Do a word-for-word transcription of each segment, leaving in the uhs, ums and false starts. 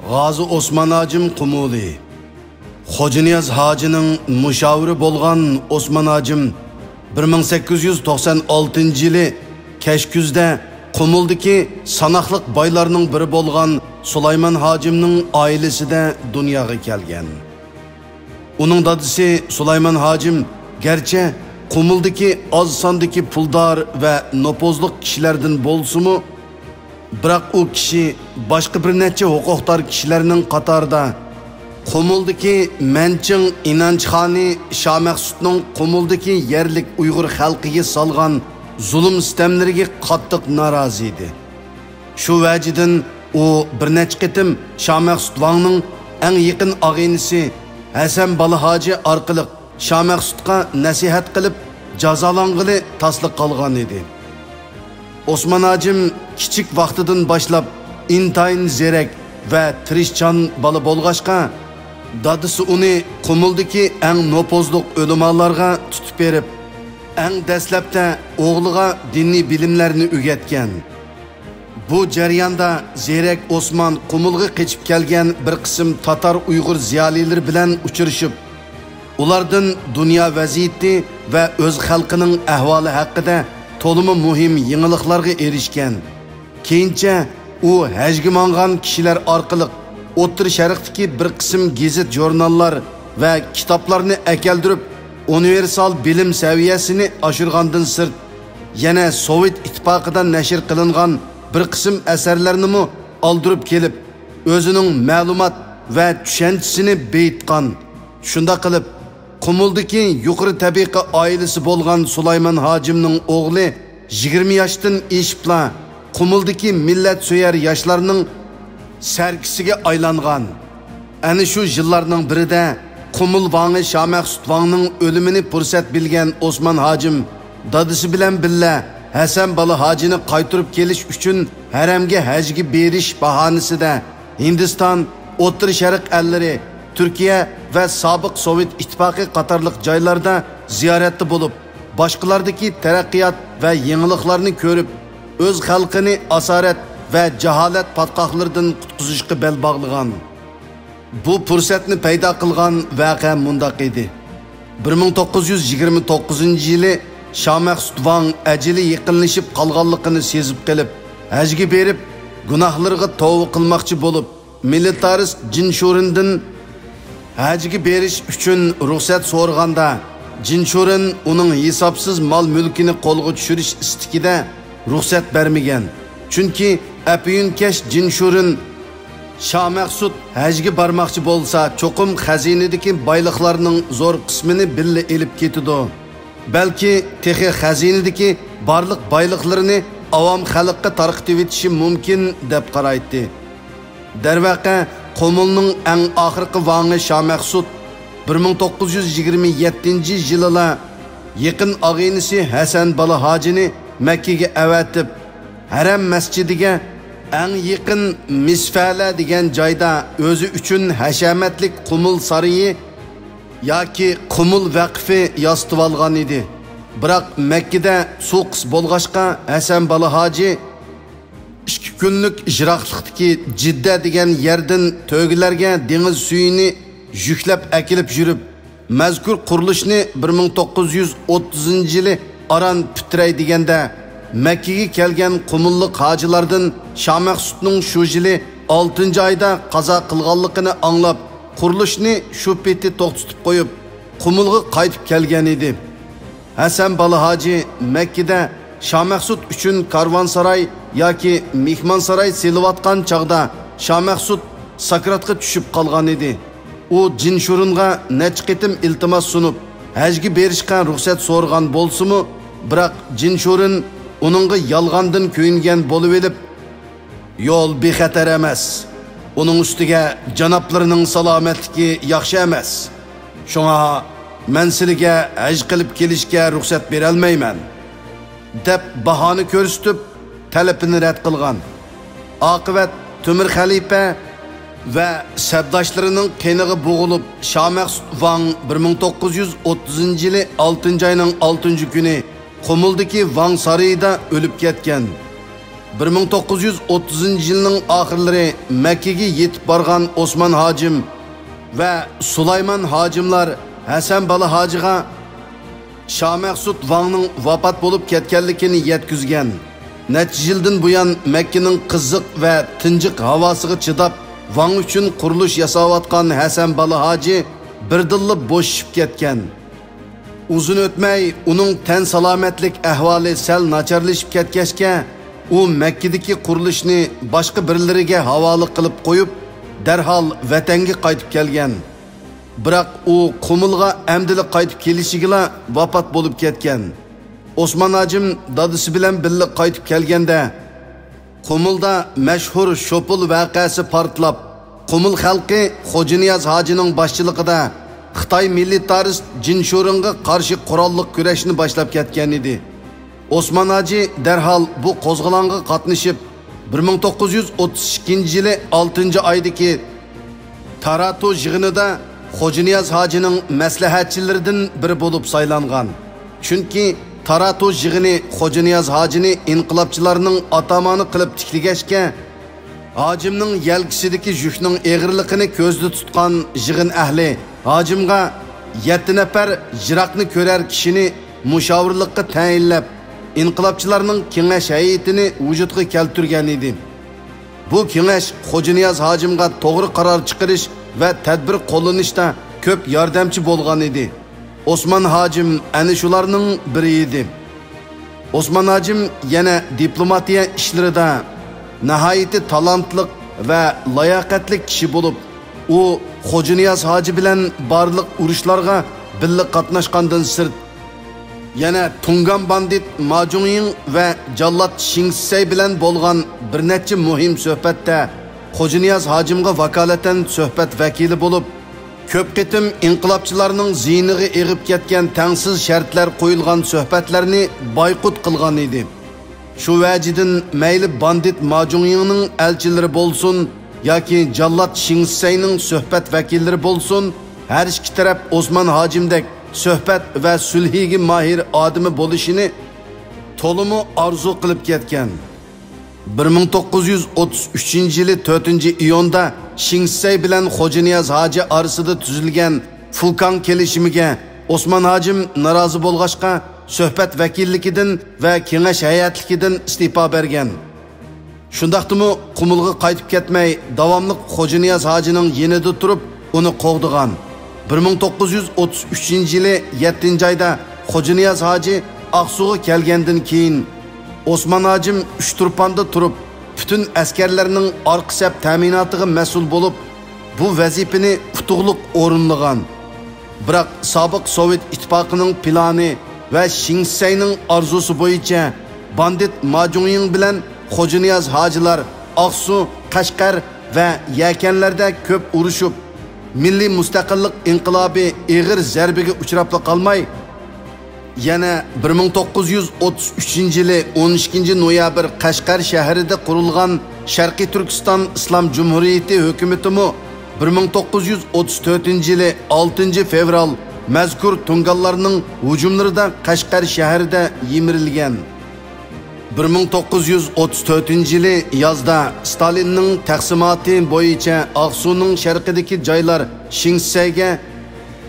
غازى ئوسمان ھاجىم قۇمۇلى. خوجانىياز ھاجىنىڭ مۇشاۋىرى بولغان ئوسمان ھاجىم بىر مىڭ سەككىز يۈز توقسان ئالتىنچى يىلى كەچكۈزدە قۇمۇلدىكى ساناقلىق بايلارنىڭ بىرى بولغان سۇلايمان ھاجىمنىڭ ئائىلىسىدە دۇنياغا كەلگەن. ئۇنىڭ دادىسى سۇلايمان ھاجىم گەرچە قۇمۇلدىكى ئاز ساندىكى پۇلدار ۋە نوپۇزلۇق كىشىلەردىن بولسىمۇ، بىراق ئۇ كىشى باشقا بىر نەچچە ھوقۇقدار كىشىلەرنىڭ قاتارىدا قۇمۇلدىكى مەنچىڭ ئىنانچخانى شامەخسۇتنىڭ قۇمۇلدىكى يەرلىك ئۇيغۇر خەلقىگە سالغان زۇلۇم-سىتەملىرىگە قاتتىق نارازى ئىدى. شۇ ۋەجىدىن ئۇ بىر نەچچە قېتىم شامەخسۇت ۋاڭنىڭ ئەڭ يېقىن ئاغىنىسى ھەسەن بالا ھاجى ئارقىلىق شامەخسۇتقا نەسىھەت قىلىپ، جازالانغىلى تاسلا قالغان ئىدى. ئوسمان ھاجىم كىچىك ۋاقتىدىن باشلاپ ئىنتايىن زېرەك ۋە تىرىشچان بالا بولغاچقا، دادىسى ئۇنى قۇمۇلدىكى ئەڭ نوپۇزلۇق ئۆلىمالارغا تۇتۇپ بېرىپ، ئەڭ دەسلەپتە ئوغلىغا دىنىي بىلىملەرنى ئۆگەتكەن. بۇ جەرياندا زېرەك ئوسمان قۇمۇلغا قېچىپ كەلگەن بىر قىسىم تاتار ئۇيغۇر زىيالىيلىرى بىلەن ئۇچرىشىپ، ئۇلاردىن دۇنيا ۋەزىيىتى ۋە ئۆز خەلقىنىڭ ئەھۋالى ھەققىدە تولىمۇ مۇھىم يېڭىلىقلارغا ئېرىشكەن. كېيىنچە ئۇ ھەجگە ماڭغان كىشىلەر ئارقىلىق ئوتتۇرا شەرقتىكى بىر قىسىم گېزىت-ژۇرناللار ۋە كىتابلارنى ئەكەلدۈرۈپ، ئۇنىۋېرسال بىلىم سەۋىيەسىنى ئاشۇرغاندىن سىرت، يەنە سوۋېت ئىتتىپاقىدا نەشر قىلىنغان بىر قىسىم ئەسەرلەرنىمۇ ئالدۇرۇپ كېلىپ، ئۆزىنىڭ مەلۇمات ۋە چۈشەنچىسىنى بېيىتقان. شۇنداق قىلىپ، قۇمۇلدىكى يۇقىرى تەبىقە ئائىلىسى بولغان سۇلايمان ھاجىمنىڭ ئوغلى يىگىرمە ياشتىن ئېشىپلا قۇمۇلدىكى مىللەتسۆيەر ياشلارنىڭ سەركىسىگە ئايلانغان. ئەنە شۇ يىللارنىڭ بىرىدە قۇمۇل ۋاڭى شامەخسۇت ۋاڭنىڭ ئۆلۈمىنى پۇرسەت بىلگەن ئوسمان ھاجىم دادىسى بىلەن بىللە ھەسەن بالا ھاجىنى قايتۇرۇپ كېلىش ئۈچۈن ھەرەمگە ھەجگە بېرىش باھانىسىدە ھىندىستان، ئوتتۇرا شەرق ئەللىرى، تۈركىيە ۋە سابىق سوۋېت ئىتتىپاقى قاتارلىق جايلاردا زىيارەتتە بولۇپ، باشقىلاردىكى تەرەققىيات ۋە يېڭىلىقلارنى كۆرۈپ، ئۆز خەلقىنى ئاسارەت ۋە جاھالەت پاتقاقلىرىدىن قۇتقۇزۇشقا بەل باغلىغان. بۇ پۇرسەتنى پەيدا قىلغان ۋەقە مۇنداق ئىدى. بىر مىڭ توققۇز يۈز يىگىرمە توققۇزىنچى يىلى شامەخسۇت ۋاڭ ئەجىلى يېقىنلىشىپ قالغانلىقىنى سېزىپ قېلىپ، ھەجگە بېرىپ، گۇناھلىرىغا توۋا قىلماقچى بولۇپ، مىلىتارىست جىن شۇرىندىن ھەجگە بېرىش ئۈچۈن رۇخسەت سورىغاندا، جىن شۇرىن ئۇنىڭ ھېسابسىز مال-مۈلكىنى قولغا چۈشۈرۈش ئىستىكىدە رۇخسەت بەرمىگەن. چۈنكى ئەپيۈنكەش جىن شۇرىن شامەخسۇت ھەجگە بارماقچى بولسا، چوقۇم خەزىنىدىكى بايلىقلارنىڭ زور قىسمىنى بىللە ئېلىپ كېتىدۇ. بەلكى تېخى خەزىنىدىكى بارلىق بايلىقلىرىنى ئاۋام خەلققە تارقىتىۋېتىشى مۇمكىن، دەپ قارايتتى. دەرۋەقە، قۇمۇلنىڭ ئەڭ ئاخىرقى ۋاڭى شامەخسۇت بىر مىڭ توققۇز يۈز يىگىرمە يەتتىنچى يىلىلا يېقىن ئاغىنىسى ھەسەن بالا ھاجىنى مەككىگە ئەۋەتىپ، ھەرەم مەسچىتىگە ئەڭ يېقىن مىسفەلە دېگەن جايدا ئۆزى ئۈچۈن ھەشەمەتلىك قۇمۇل سارىيى ياكى قۇمۇل ۋەقفى ياسىتىۋالغان ئىدى. بىراق مەككىدە سۇ قىس بولغاچقا، ھەسەن بالا ھاجى ئىككى كۈنلۈك يىراقلىقتىكى جىددە دېگەن يەردىن تۆگىلەرگە دېڭىز سۈيىنى يۈكلەپ ئەكېلىپ يۈرۈپ، مەزكۇر قۇرۇلۇشنى بىر مىڭ توققۇز يۈز ئوتتۇزىنچى يىلى ئاران پۈتتۈرەي دېگەندە، مەككىگە كەلگەن قۇمۇللۇق ھاجىلاردىن شامەخسۇتنىڭ شۇ يىلى ئالتىنچى ئايدا قازا قىلغانلىقىنى ئاڭلاپ، قۇرۇلۇشنى شۇ پېتى توختىتىپ قويۇپ، قۇمۇلغا قايتىپ كەلگەن ئىدى. ھەسەن بالا ھاجى مەككىدە شامەخسۇت ئۈچۈن كارۋانساراي ياكى مېھمانساراي سېلىۋاتقان چاغدا شامەخسۇت ساكراتقا چۈشۈپ قالغان ئىدى. ئۇ جىن شۇرۇنغا نەچچە قېتىم ئىلتىماس سۇنۇپ، ھەجگە بېرىشقا رۇخسەت سورىغان بولسىمۇ، بىراق جىن شۇرۇن ئۇنىڭغا يالغاندىن كۆيۈنگەن بولۇۋېلىپ، يول بىخەتەر ئەمەس. ئۇنىڭ ئۈستىگە جانابلىرىنىڭ سالامەتلىكى ياخشى ئەمەس. شۇڭا مەن سىلىگە ھەج قىلىپ كېلىشكە رۇخسەت بېرەلمەيمەن، دەپ باھانە كۆرسىتىپ، تەلىپىنى رەت قىلغان. ئاقىۋەت تۆمۈر خەلىپە ۋە سەپداشلىرىنىڭ قېنىغا بوغۇلۇپ، شامەخسۇت ۋاڭ بىر مىڭ توققۇز يۈز ئوتتۇزىنچى يىلى ئالتىنچى ئاينىڭ ئالتىنچى كۈنى قۇمۇلدىكى ۋاڭ سارىيىدا ئۆلۈپ كەتكەن. بىر مىڭ توققۇز يۈز ئوتتۇزىنچى يىلنىڭ ئاخىرلىرى مەككىگە يېتىپ بارغان ئوسمان ھاجىم ۋە سۇلايمان ھاجىملار ھەسەن بالا ھاجىغا شامەخسۇت ۋاڭنىڭ ۋاپات بولۇپ كەتكەنلىكىنى يەتكۈزگەن. نەچچە يىلدىن بۇيان مەككىنىڭ قىزىق ۋە تىنجىق ھاۋاسىغا چىداپ، ۋاڭ ئۈچۈن قۇرۇلۇش ياساۋاتقان ھەسەن بالا ھاجى بىردىنلا بوشىشىپ كەتكەن. ئۇزۇن ئۆتمەي ئۇنىڭ تەن سالامەتلىك ئەھۋالى سەل ناچارلىشىپ كەتكەچكە، ئۇ مەككىدىكى قۇرۇلۇشنى باشقا بىرلىرىگە ھاۋالە قىلىپ قويۇپ، دەرھال ۋەتەنگە قايتىپ كەلگەن. بىراق ئۇ قۇمۇلغا ئەمدىلا قايتىپ كېلىشىگىلا ۋاپات بولۇپ كەتكەن. ئوسمان ھاجىم دادىسى بىلەن بىللە قايتىپ كەلگەندە، قۇمۇلدا مەشھۇر شوپۇل ۋەقەسى پارتلاپ، قۇمۇل خەلقى خوجانىياز ھاجىنىڭ باشچىلىقىدا خىتاي مىلىتارىست جىنشۇرېڭغا قارشى قوراللىق كۈرەشنى باشلاپ كەتكەن ئىدى. ئوسمان ھاجى دەرھال بۇ قوزغىلاڭغا قاتنىشىپ، بىر مىڭ توققۇز يۈز ئوتتۇز ئىككىنچى يىلى ئالتىنچى ئايدىكى تاراتو يىغىنىدا خوجانىياز ھاجىنىڭ مەسلىھەتچىلىرىدىن بىرى بولۇپ سايلانغان. چۈنكى تاراتو يىغىنى خوجانىياز ھاجىنى ئىنقىلابچىلارنىڭ ئاتامانى قىلىپ تىكلىگەچكە، ھاجىمنىڭ يەلكىسىدىكى يۈكنىڭ ئېغىرلىقىنى كۆزدە تۇتقان يىغىن ئەھلى ھاجىمغا يەتتە نەپەر يىراقنى كۆرەر كىشىنى مۇشاۋىرلىققا تەيىنلەپ، ئىنقىلابچىلارنىڭ كېڭەش ھەيئىتىنى ۋۇجۇدقا كەلتۈرگەن ئىدى. بۇ كېڭەش خوجانىياز ھاجىمغا توغرا قارار چىقىرىش ۋە تەدبىر قوللىنىشتا كۆپ ياردەمچى بولغان ئىدى. ئوسمان ھاجىم ئەنە شۇلارنىڭ بىرى ئىدى. ئوسمان ھاجىم يەنە دىپلوماتىيە ئىشلىرىدا ناھايىتى تالانتلىق ۋە لاياقەتلىك كىشى بولۇپ، ئۇ خوجانىياز ھاجى بىلەن بارلىق ئۇرۇشلارغا بىللە قاتناشقاندىن سىرت، يەنە تۇڭگان باندىت ماجۇڭيىڭ ۋە جاللات شىڭسىسەي بىلەن بولغان بىر نەچچە مۇھىم سۆھبەتتە خوجانىياز ھاجىمغا ۋاكالىتەن سۆھبەت ۋەكىلى بولۇپ، كۆپ قېتىم ئىنقىلابچىلارنىڭ زىيىنىغا ئېغىپ كەتكەن تەڭسىز شەرتلەر قويۇلغان سۆھبەتلەرنى بايقۇت قىلغان ئىدى. شۇ ۋەجىدىن مەيلى باندىت ماجۇڭيىڭنىڭ ئەلچىلىرى بولسۇن ياكى جاللات شىڭسىسەينىڭ سۆھبەت ۋەكىللىرى بولسۇن، ھەر ئىككى تەرەپ ئوسمان ھاجىمدەك سۆھبەت ۋە سۈلھىگە ماھىر ئادىمى بولۇشىنى تولىمۇ ئارزۇ قىلىپ كەتكەن. بىر مىڭ توققۇز يۈز ئوتتۇز ئۈچىنچى يىلى تۆتىنچى ئىيۇندا شىڭسىسەي بىلەن خوجانىياز ھاجى ئارىسىدا تۈزۈلگەن فۇكاڭ كېلىشىمىگە ئوسمان ھاجىم نارازى بولغاچقا، سۆھبەت ۋەكىللىكىدىن ۋە كېڭەش ھەيئەتلىكىدىن ئىستېپا بەرگەن. شۇنداقتىمۇ قۇمۇلغا قايتىپ كەتمەي، داۋاملىق خوجانىياز ھاجىنىڭ يېنىدا تۇرۇپ، ئۇنى قوغدىغان. بىر مىڭ توققۇز يۈز ئوتتۇز ئۈچىنچى يىلى يەتتىنچى ئايدا خوجانىياز ھاجى ئاقسۇغا كەلگەندىن كېيىن، ئوسمان ھاجىم ئۇچتۇرپاندا تۇرۇپ، پۈتۈن ئەسكەرلەرنىڭ ئارقا سەپ تەمىناتىغا مەسئۇل بولۇپ، بۇ ۋەزىپىنى ئۇتۇقلۇق ئورۇنلىغان. بىراق سابىق سوۋېت ئىتتىپاقىنىڭ پىلانى ۋە شىڭسىسەينىڭ ئارزۇسى بويىچە باندىت ماجۇڭيىڭ بىلەن خوجانىياز ھاجىلار ئاقسۇ، قەشقەر ۋە يەكەنلەردە كۆپ ئۇرۇشۇپ، مىللىي مۇستەقىللىق ئىنقىلابى ئېغىر زەربىگە ئۇچراپلا قالماي، يەنە بىر مىڭ توققۇز يۈز ئوتتۇز ئۈچىنچى يىلى ئون ئىككىنچى نويابىر قەشقەر شەھىرىدە قۇرۇلغان شەرقىي تۈركىستان ئىسلام جۇمھۇرىيىتى ھۆكۈمىتىمۇ بىر مىڭ توققۇز يۈز ئوتتۇز تۆتىنچى يىلى ئالتىنچى فېۋرال مەزكۇر تۇڭگانلارنىڭ ھۇجۇملىرىدا قەشقەر شەھىرىدە يىمىرىلگەن. بىر مىڭ توققۇز يۈز ئوتتۇز تۆتىنچى يىلى يازدا ستالىننىڭ تەقسىماتى بويىچە ئاقسۇنىڭ شەرقىدىكى جايلار شىڭسىسەيگە،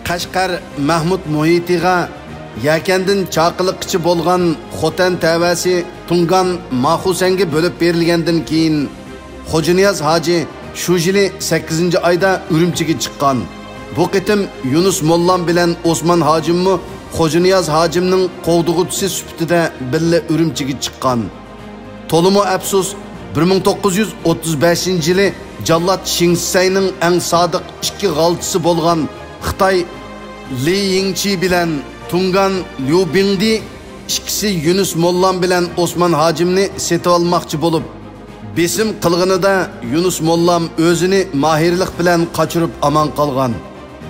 قەشقەر مەھمۇد مۇھىتىغا، يەكەندىن چاقىلىققىچە بولغان خوتەن تەۋەسى تۇڭگان ماخۇسەنگە بۆلۈپ بېرىلگەندىن كېيىن، خوجانىياز ھاجى شۇ يىلى سەككىزىنچى ئايدا ئۈرۈمچىگە چىققان. بۇ قېتىم يۇنۇس موللام بىلەن ئوسمان ھاجىممۇ خوجانىياز ھاجىمنىڭ قوغدىغۇچىسى سۈپىتىدە بىللە ئۈرۈمچىگە چىققان. تولىمۇ ئەپسۇس، بىر مىڭ توققۇز يۈز ئوتتۇز بەشىنچى يىلى جاللات شىڭسىسەينىڭ ئەڭ سادىق ئىككى غالچىسى بولغان خىتاي لى يىڭچى بىلەن تۇڭگان ليۇ بىڭدى ئىككىسى يۇنۇس موللام بىلەن ئوسمان ھاجىمنى سېتىۋالماقچى بولۇپ، بېسىم قىلغىنىدا يۇنۇس موللام ئۆزىنى ماھىرلىق بىلەن قاچۇرۇپ ئامان قالغان.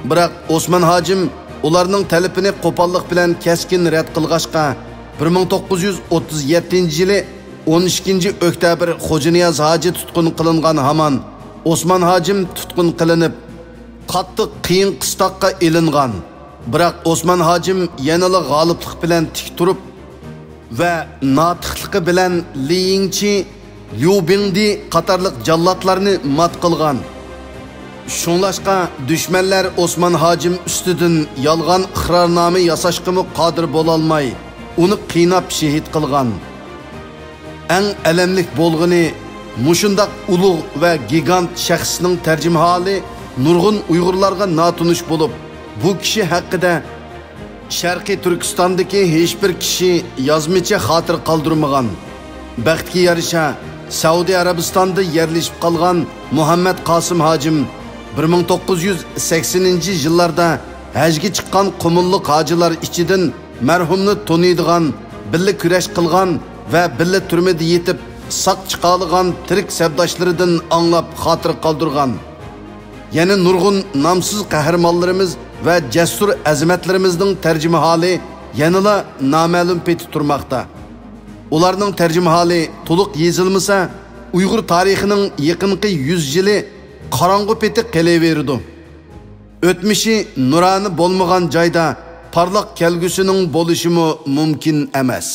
بىراق ئوسمان ھاجىم ئۇلارنىڭ تەلىپىنى قوپاللىق بىلەن كەسكىن رەت قىلغاچقا، بىر مىڭ توققۇز يۈز ئوتتۇز يەتتىنچى يىلى ئون ئىككىنچى ئۆكتەبىر خوجانىياز ھاجى تۇتقۇن قىلىنغان ھامان ئوسمان ھاجىم تۇتقۇن قىلىنىپ، قاتتىق قىيىن قىستاققا ئېلىنغان. بىراق ئوسمان ھاجىم يەنىلا غالىپلىق بىلەن تىك تۇرۇپ ۋە ناتىقلىقى بىلەن لى يىڭچى ليۇ بىڭدى قاتارلىق جاللاتلارنى مات قىلغان. شۇڭلاشقا، دۈشمەنلەر ئوسمان ھاجىم ئۈستىدىن يالغان ئىقرارنامە ياساشقىمۇ قادىر بولالماي، ئۇنى قىيناپ شېھىت قىلغان. ئەڭ ئەلەملىك بولغىنى، مۇشۇنداق ئۇلۇغ ۋە گىگانت شەخسنىڭ تەرجىمىھالى نۇرغۇن ئۇيغۇرلارغا ناتونۇش بولۇپ، بۇ كىشى ھەققىدە شەرقىي تۈركىستاندىكى ھېچبىر كىشى يازمىچە خاتىرە قالدۇرمىغان. بەختكە يارىشا، سەئۇدى ئەرەبىستاندا يەرلىشىپ قالغان مۇھەممەد قاسىم ھاجىم بىر مىڭ توققۇز يۈز سەكسىنىنچى يىللاردا ھەجگە چىققان قۇمۇللۇق ھاجىلار ئىچىدىن مەرھۇمنى تونۇيدىغان، بىللە كۈرەش قىلغان ۋە بىللە تۈرمىدە يېتىپ ساق چىقالىغان تىرىك سەپداشلىرىدىن ئاڭلاپ خاتىرە قالدۇرغان. يەنە نۇرغۇن نامسىز قەھرىمانلىرىمىز ۋە جەسۇر ئەزىمەتلىرىمىزنىڭ تەرجىمىھالى يەنىلا نامەلۇم پېتى تۇرماقتا. ئۇلارنىڭ تەرجىمىھالى تولۇق يېزىلمىسا، ئۇيغۇر تارىخىنىڭ يېقىنقى يۈز يىلى قاراڭغۇ پېتى قېلىۋېرىدۇ. ئۆتمۈشى نۇرانە بولمىغان جايدا پارلاق كەلگۈسىنىڭ بولۇشىمۇ مۇمكىن ئەمەس.